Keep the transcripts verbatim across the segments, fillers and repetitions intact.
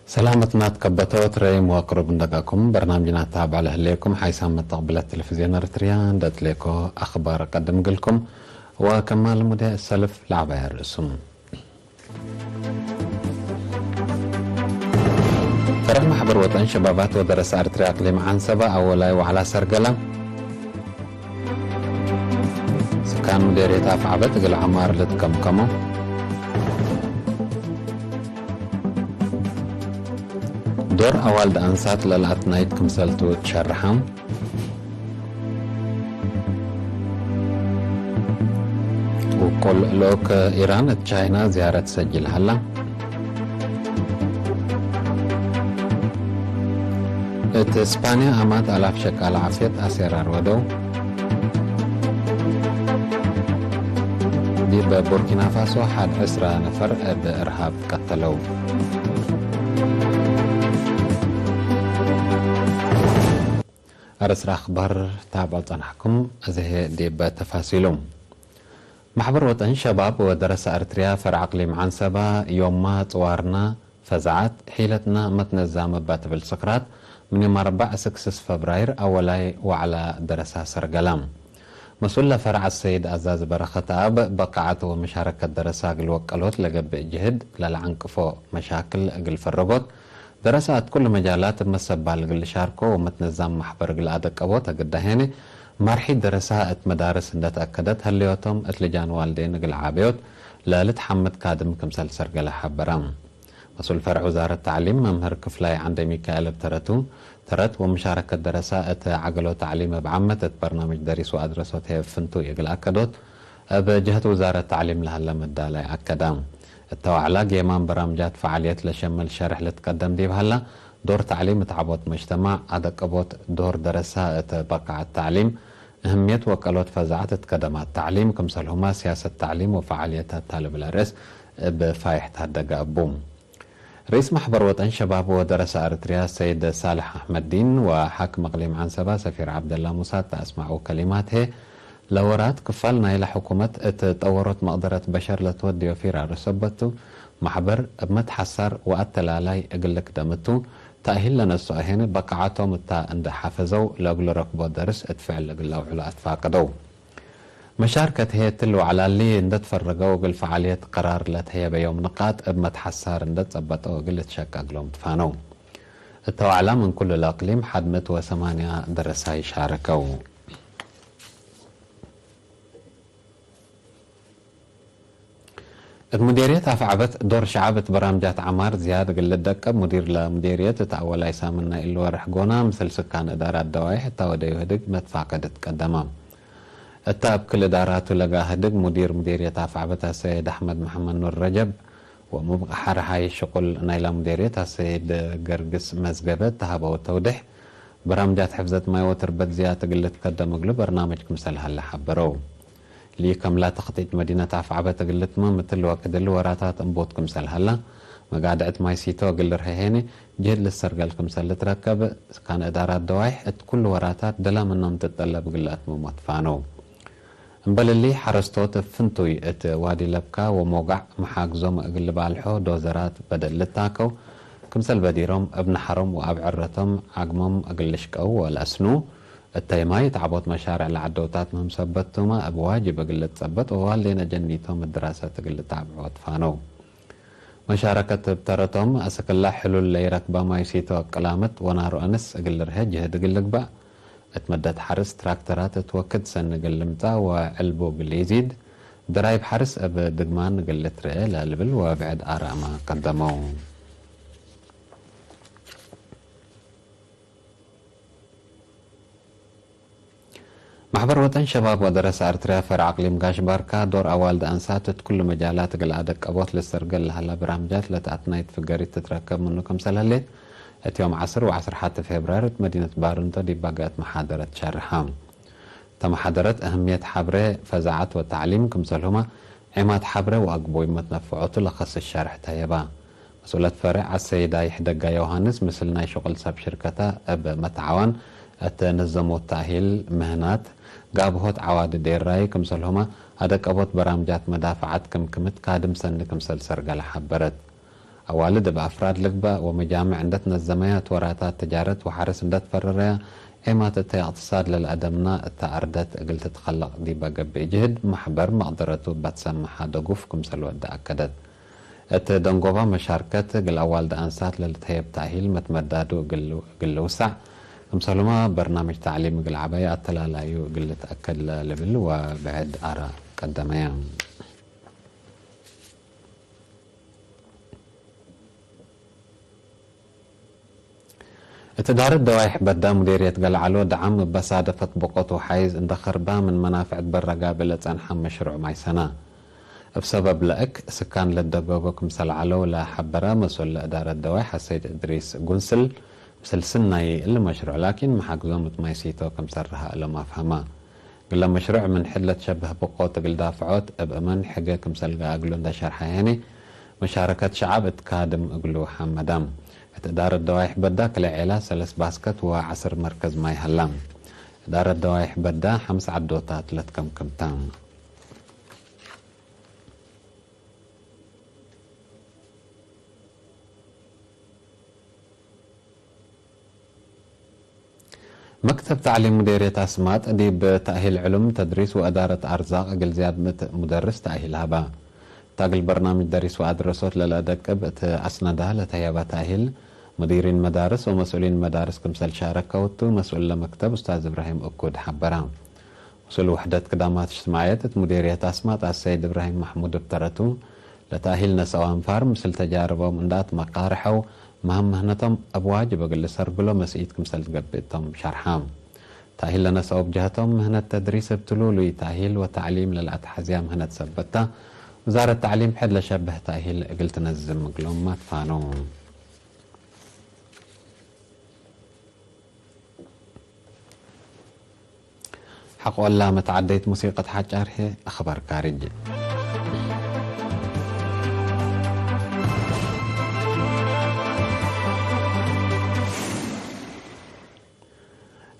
ሰላመትና ትከበተው ትረይም ወቅሩብ እንደጋኩም በርናምጅና ታብዕ ለህሌኩም ሓይሳም መተቅብለት ቴሌቪዝዮን ኤረትርያ እንደ እትሌኮ አኽባር ቀድም ግልኩም ወከማል ሙዴ ሰልፍ ለዐባያ ርእሱም። ፈረዕ ማሕበር ወጠን ሸባባት ወደረሰ ኤረትርያ አቅሊም ዐንሰበ አወላይ ወዐላ ሰርገላ። ስካን ምዴርየት አፍዐበት እግል ዐማር ልትከምከሞ። ዶር አዋልድ አንሳት ለለአትናይት ክምሰልቱ ትሸርሐም። ውቁል ልኡክ ኢራን እት ቻይና ዝያረት ሰጅል ሀላ። እት እስፓንያ አማት አላፍ ሸቃለ ዓፍየት አሴራር ወደው። ዲብ ቡርኪና ፋሶ ሐድ ዕስራ ነፈር እብ እርሃብ ቀተለው። አርእስ አኽባር ታብዖ ጸናሕኩም፣ እዘ ህዬ ዲብ ተፋሲሉ። ማሕበር ወጠን ሸባብ ወደረሰ ኤረትርያ ፈርዕ አቅሊም ዐንሰበ፣ ዮማ ጽዋርና ፈዛዐት፣ ሒለትና መትነዛም እባ ትብል ስክራት፣ ምን ዮም አርበዕ እስክ ስስ ፈብራይር አወላይ ወዐላ ደረሳ ሰርገላ። መስኡል ለፈርዕ አሰይድ አዛዝ በረኸት አብ፣ በቃዐት ወመሻረከት ደረሳ እግል ወቀሎት ለገብእ ጅህድ ለለዐንቅፎ መሻክል እግል ፈረጎት፣ ደረሳ እት ኩሉ መጃላት እብ መሰባል እግል ልሻርኮ ወመትነዛም ማሕበር እግል አደቀቦት አግዳሄነ፣ ማርሒት ደረሳ እት መዳርስ እንደ ተአከደት ሀለዮቶም እት ልጃን ዋልዴን እግል ዓበዮት ለልትሐመድ ካድም ክምሰል ሰርገለ ሐበረ። መስኡል ፈርዕ ውዛረት ተዕሊም መምህር ክፍላይ ዐንደ ሚካኤል እብ ተረቱ፣ ተረት ወመሻረከት ደረሳ እት ዐገሎ ተዕሊም እብ ዓመት እት በርናምጅ ደሪስ ወአድረሶት ህዬ ፍንቱይ እግል አከዶት፣ እብ ጀህት ውዛረት ተዕሊም ለሀለ መዳላይ አከደ። እተ ወዕላ ጌማን በራምጃት ፈዓልየት ለሸምል ሸርሕ ልትቀደም ዲብ ሀላ፣ ዶር ተዕሊም እት ዐቦት መጅተማዕ፣ አደቀቦት ዶር ደረሳ እት በቃዐት ተዕሊም፣ እህምየት ወቀሎት ፈዛዐት እት ከደማት ተዕሊም፣ ክምሰልሁመ ሲያሰት ተዕሊም ወፈዓልየታት ተ ለብል አርእስ እብ ፋይሕ ተሀደገ እቡ። ርኢስ ማሕበር ወጠን ሸባብ ወደረሰ ኤረትርያ ሰይድ ሳልሕ አሕመድዲን ወሓክም እቅሊም ዐንሰበ ሰፊር ዐብደላ ሙሳ እተ አስመዐው ከሊማት ህዬ፣ ለወራት ክፋል ናይለ ሕኩመት እት ጠወሮት መቅደረት በሸር ለትወድዮ ፊራር ሰበት ቱ፣ ማሕበር እብ መትሐሳር ወአተላላይ እግል ልክደም ቱ፣ ተእሂል ለነስኦ ህዬ በቃዐቶም እተ እንዴ ሐፈዘው ለእግል ረክቦ ደርስ እት ፍዕል እግል ለአውዕሎ አትፋቅደው። መሻርከት ህዬ እትሊ ወዐላሊ እንዴ ትፈረገው እግል ፈዓልየት ቀራር ለተህየበዮም ንቃጥ እብ መትሐሳር እንዴ ትጸበጠው እግል ልትሸቀ እግሎም ትፋነው። እተ ወዐላ ምን ኩሉ ለእቅሊም ሐድ ምእት ወሰማንያ ደረሳይ ሻረከው። እት ሙዴርየት አፍዐበት ዶር ሸዐብ እት በራምጃት ዐማር ዝያድ እግል ልደቀብ፣ ሙዲር ለሙዴርየት እት አወላይ ሳምን ናይ እሊ ወርሕ ጎና፣ ምስል ስካን እዳራት ደዋይሕ እታ ወደዩ ህድግ መትፋቀድ ትቀደመ። እተ እብ ክል እዳራቱ ለጋ ህድግ ሙዲር ሙዴርየት አፍዐበት አሰይድ አሕመድ መሐመድ ኑር ረጀብ፣ ወሙብቅ ሐርሃይ ሽቁል ናይላ ሙዴርየት አሰይድ ገርግስ መዝገበ እተ ሀበው ተውዴሕ፣ በራምጃት ሕፍዘት ማይ ወትርበት ዝያድ እግል ልትከደም እግሉ በርናምጅ ክምሰል ሀለ ሐበረው። ለኢከምላ ተክጢጥ መዲነት አፍዐበት እግል ልትመም እትሊ ወቅት እሊ ወራታት እንቡት ክምሰል ሀላ፣ መጋድዕት ማይ ሲቶ እግል ልርሄ ሄኒ ጅህድ ልትሰርገል ክምሰል ልትረከብ፣ ስካን እዳራት ደዋይሕ እት ኩሉ ወራታት ደላ ምኖም ትጠለብ እግል ለአትምሞ ትፋነው። እምበል እሊ፣ ሐረስቶት እብ ፍንቱይ እት ዋዲ ለብካ ወሞጋዕ መሓግዞም እግል ልባልሖ ዶዘራት በደል ልታከው፣ ክምሰል በዲሮም እብ ነሐሮም ወአብ ዕረቶም ዐግሞም እግል ልሽቀው ወለአስኑ፣ እተይ ማይ እት ዐቦት መሻርዕ ለዐደውታት ምህም ሰበት ቱመ እብ ዋጅብ እግል ልትጸበጥ ወዋልዴን አጀኒቶም እት ድራሰት እግል ልታብዖ ትፋነው። መሻረከት እብ ተረቶም፣ አስክላ ሕሉል ለኢረክበ ማይ ሲቶ እቅላመት ወናሩ አንስ እግል ልርሄ ጅህድ እግል ልግበእ፣ እት መደት ሐርስ ትራክተራት እት ወክድ ሰኒ እግል ልምጸእ ወዕልቡ እግል ኢዚድ፣ ደራይብ ሐርስ እብ ድግማን እግል ልትርኤ ለልብል ወብዕድ አራመ ቀደመው። ማሕበር ወጠን ሸባብ ወደረሰ ኤርትርያ ፈርዕ አቅሊም ጋሽ ባርካ፣ ዶር አዋልድ አንሳት እት ኩሉ መጃላት እግል አደቀቦት ልሰርገል ለሀላ በራምጃት ለተአትናይት ፍገሪት ትትረከብ ምኑ ክምሰል ህሌት፣ እት ዮም ዐስር ወዐስር ሐቲ ፌብራር እት መዲነት ባርንቶ ዲብ ባገአት መሓደረት ሸርሐ። እተ መሓደረት እህምየት ሐብሬ፣ ፈዛዐት ወተዕሊም ክምሰልሁመ ዔማት ሐብሬ ወአግቡይ መትነፈዖቱ ለከስስ ሸርሕ ተየባ። መስኡለት ፈሬዕ አሰይድ አይሕደጋ ዮሃንስ፣ ምስል ናይ ሹቅል ሰብ ሽርከተ እብ መትዓዋን እት ንዘሙት ተእሂል ምህናት፣ ጋብሆት ዐዋዲ ዴራይ ክምሰልሁመ አደቀቦት በራምጃት መዳፈዐት ክምክምት ካድም ሰኒ ክምሰል ሰርገለ ሐበረት። አዋልድ እብ አፍራድ ልግበእ ወመጃምዕ እንደ ትነዘመያ፣ እት ወራታት ተጃረት ወሐርስ እንደ ትፈረረያ፣ ዔማት እተ እቅትሳድ ለለአደምና እተ አርደት እግል ትትከለቅ ዲበ ገብእ ጅህድ፣ መሕበር መቅደረቱ እበ ትሰመሐ ደጉፍ ክምሰል ወደ አከደት። እት ደንጎባ መሻርከት እግል አዋልድ አንሳት ለልትሀየብ ተእሂል መትመዳዱ እግል፣ እግል ልውሳዕ፣ ክምሰልሁመ በርናምጅ ተዕሊም እግል ዐበየ አተላላዩ እግል ልትአከድ ለልብል ወብዕድ አራእ ቀደመየ። እት እዳረት ደዋይሕ በዳ ሙዴርየት ገልዐሎ ደዓም እበ ሳደፈት ብቆት ወሓይዝ እንደ ከርባ ምን መናፍዕት በረ ጋብእ ለጸንሐ መሽሩዕ ማይ ሰና። እብ ሰበብ ለእክ ስካን ለደገጎ ክምሰል ዐለው ለሐበረ መስኡል ለእዳረት ደዋይሕ አሰይድ እድሪስ ጉንስል፣ ምስል ስናይ እሊ መሽሩዕ ላኪን መሓግዞም እት ማይ ሲቶ ክምሰል ረሀ እሎም አፍሀማ። እግለ መሽሩዕ ምን ሕድ ለትሸበህ ብቆት እግል ዳፍዖት እብ እመን ሕገ ክምሰል ገአ እግሉ እንደ ሸርሐ ህኔ፣ መሻረከት ሸዐብ እት ካድም እግሉ ሐመዳም። እት እዳረት ደዋይሕ በዳ ክለ ዔላ ሰለስ ባስከት ወዐስር መርከዝ ማይ ሀላ። እዳረት ደዋይሕ በዳ ሐምስ ዐዶታት ለትከምክምታ። መክተብ ተዕሊም ሙዴርየት አስማጥ ዲብ ተእሂል ዕሉም ተድሪስ ወእዳረት አርዛቅ እግል ዝያድ ምእት ሙደርስ ተእሂል ሀባ። እት እግል በርናምጅ ደሪስ ወአድረሶት ለለአደቅብ እት አስነዳ ለተህየበ ተእሂል፣ ሙዲሪን መዳርስ ወመስኡሊን መዳርስ ክምሰል ሻረከው ቱ መስኡል ለመክተብ ኡስታዝ እብራሂም እኩድ ሐበረ። ምስል ውሕደት ክዳማት እጅትማዕየት እት ሙዴርየት አስማጥ አሰይድ እብራሂም መሕሙድ እብ ተረቱ፣ ለተእሂል ነሰአው አንፋር ምስል ተጃርቦም እንደ አትመቃርሐው፣ መሀም ምህነቶም እብ ዋጅብ እግል ልሰርግሎ መስኢት ክምሰል ትገብእ እቶም ሸርሐ። ተእሂል ለነሰአው እብ ጀሀቶም፣ ምህነት ተድሪስ እብ ትሉሉይ ተእሂል ወተዕሊም ለለአትሐዝያ ምህነት ሰበት ተ፣ ውዛረት ተዕሊም ሕድ ለሸብህ ተእሂል እግል ትነዝም እግሎም ማትፋኖ። ሐቆላ መትዓደይት ሙሲቀት ሐጫር ህዬ አኽባር ካርጅ።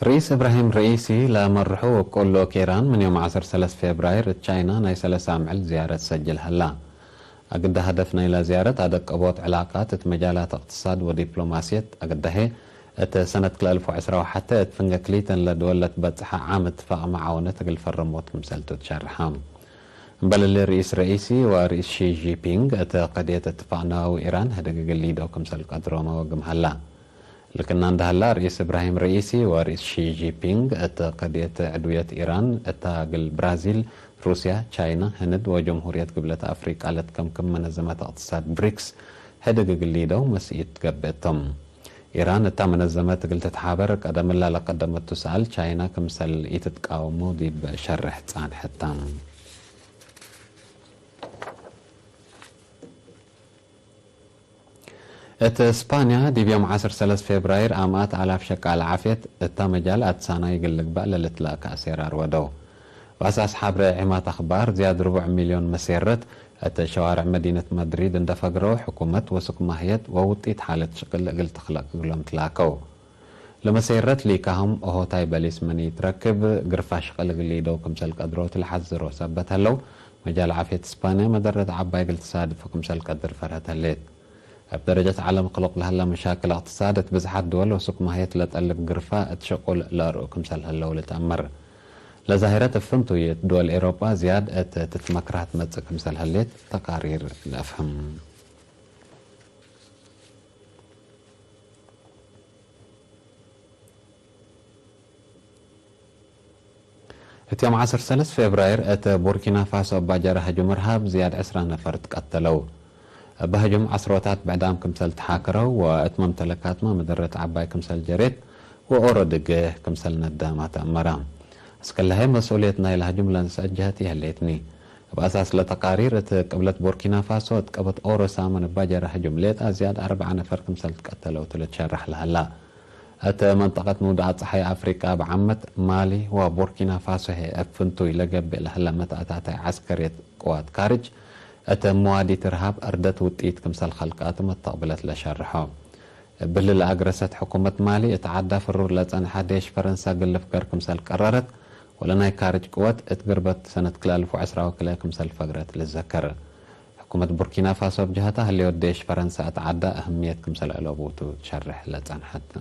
ርኢስ እብራሂም ረኢሲ ለመርሑ ወቅኡል ልኡክ ኢራን ምን ዮም ዐስር ሰለስ ፌብራይር እት ቻይና ናይ ሰለስ አምዕል ዝያረት ሰጅል ሀላ። አግደ ሀደፍ ናይላ ዝያረት አደቀቦት ዕላቃት እት መጃላት እቅትሳድ ወዲፕሎማስየት አግደ ህዬ፣ እት ሰነት ክልኤ አልፍ ወዕስራ ወሐቴ እት ፍንገ ክሊተን ለድወል ለትበጽሐ ዓም እትፋቅ መዓውነት እግል ፈረሞት ክምሰልቱ ትሸርሐ። እምበል እሊ ርኢስ ረኢሲ ወርኢስ ሺ ጂፒንግ እት ቀድየት እትፋቅ ነዋዊ ኢራን ህድግ እግል ሊደው ክምሰል ቀድሮመ ወግም ሀላ። ልክና እንደ ሀላ፣ ርኢስ እብራሂም ረኢሲ ወርኢስ ሺ ጂፒንግ እት ቀድየት ዕድውየት ኢራን እታ እግል ብራዚል፣ ሩስያ፣ ቻይና፣ ህንድ ወጀምሁርየት ግብለት አፍሪቃ ለትከምክም መነዘመት እቅትሳድ ብሪክስ ህድግ እግል ሊደው መስኢት ገብእ ቶም። ኢራን እታ መነዘመት እግል ትትሓበር ቀደምላ ለቀደመቱ ሰኣል ቻይና ክምሰል ኢትትቃወሞ ዲብ ሸርሕ ጻንሐት ተ። እት ስፓንያ፣ ዲብ ዮም ዐስር ሰለስ ፌብራይር አምኣት አላፍ ሸቃል ዓፍየት እተ መጃል አትሳናይ እግል ልግባእ ለልትለአከ አሴራር ወደው። በአሳስ ሐብረ ዒማት አኽባር፣ ዝያድ ርቡዕ ሚልዮን መሴረት እት ሸዋርዕ መዲነት ማድሪድ እንደ ፈግረው፣ ሕኩመት ወሱክ ማህየት ወውጢት ሓለት ሽቅል እግል ትክለቅ እግሎም ትላከው። ለመሴረት ሊካሆም ኦሆታይ በሊስ ምን ኢትረክብ፣ ግርፋ ሽቅል እግል ሊደው ክምሰል ቀድሮት ለሐዝሮ ሰበት ሀለው፣ መጃል ዓፍየት ስፓንያ መደረት ዐባይ እግል ትሳድፎ ክምሰል ቀድር ፈርሀት ህሌት። እብ ደረጀት ዐለም ክሉቅ ለሀላ መሻክል እቅትሳድ እት ብዝሓት ድወል ወሱክ ማህየት ለጠልብ ግርፋ እት ሽቁል ለአርኡ ክምሰል ህለው ልትአመር። ለዛሂረት እብ ፍንቱይ እት ድወል ኤሮጳ ዝያድ እት ትትመክራህ ትመጽእ ክምሰል ህሌት ተቃሪር ለአፍህም። እት ዮም ዐስር ሰለስ ፌብራይር እት ቡርኪና ፋሶ እባ ጀረ ህጁም እርሃብ ዝያድ ዕስራ ነፈር ትቀተለው። እብ ህጁም ዐስሮታት ብዕዳም ክምሰል ተሓክረው ወእት መምተለካትመ መደረት ዐባይ ክምሰል ጀሬት ወኦሮ ድጌ ክምሰል ነዳማ ተአመረ። እስከ ለሀይ መስኡልየት ናይለ ህጁም ለነስአት ጀሀት ኢሀሌትኒ። እብ አሳስ ለተቃሪር እት ቅብለት ቡርኪና ፋሶ እት ቀበት ኦሮ ሳምን እባ ጀረ ህጁም ሌጣ ዝያድ አርበዐ ነፈር ክምሰል ትቀተለው ቱ ልትሸረሕ ለሀላ። እት መንጠቀት ምውድዐት ጸሓይ አፍሪቃ እብ ዓመት ማሊ ወቡርኪና ፋሶ ህዬ እብ ፍንቱይ ለገብእ ለሀለ መትአታታይ ዐስከርየት ቅዋት ካርጅ እት መዋዲት እርሃብ አርደት ውጢት ክምሰል ከልቃቱ መተቅብለት ለሸርሖ። እብሊ ለአግረሰት ሕኩመት ማሊ እት ዐዳ ፍሩር ለጸንሐ ዴሽ ፈረንሳ እግል ልፍገር ክምሰል ቀረረት ወለናይ ካርጅ ቅወት እት ግርበት ሰነት ክልኤ አልፍ ወዕስራ ወክልኤ ክምሰል ፈግረት ልዘከር። ሕኩመት ቡርኪና ፋሶ እብ ጀሀታ፣ ህሌወት ዴሽ ፈረንሰ እት ዐዳ አህምየት ክምሰል አለቡ ቱ ትሸርሕ ለጸንሐት።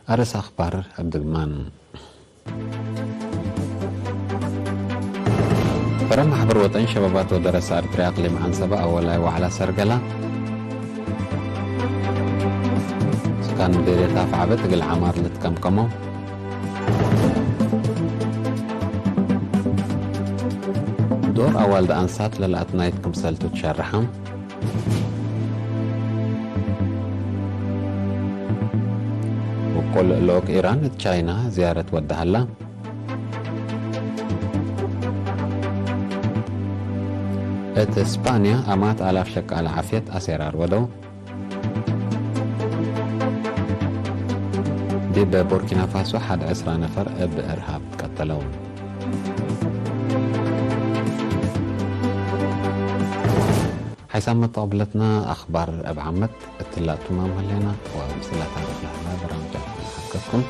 አርእስ አክባር እብ ድግማን። ፈረም ማሕበር ወጠን ሸባባት ወደረሰ አርትርያ አቅሊም ዐንሰበ አወላይ ወዐላ ሰርገላ። ስካን ምዴርየት አፍዐበት እግል ዐማር ልትከምከመው። ዶር አዋልድ አንሳት ለለአትናይት ክምሰልቱ ትሸርሐ። ውቁል ልኡክ ኢራን እት ቻይና ዝያረት ወደ ሀላ። እት ስፓንያ አማት አላፍ ሸቃለ ዓፍየት አሴራር ወደው። ዲብ ቡርኪና ፋሶ ሐድ ዕስራ ነፈር እብ እርሃብ ትቀተለው። ሓይሳም መተቅብለትነ አኽባር እብ ዓመት እትላ እቱማም ሀሌና ወምስለ ታሪክ ለሀላ በራምጃት ሐከኩም።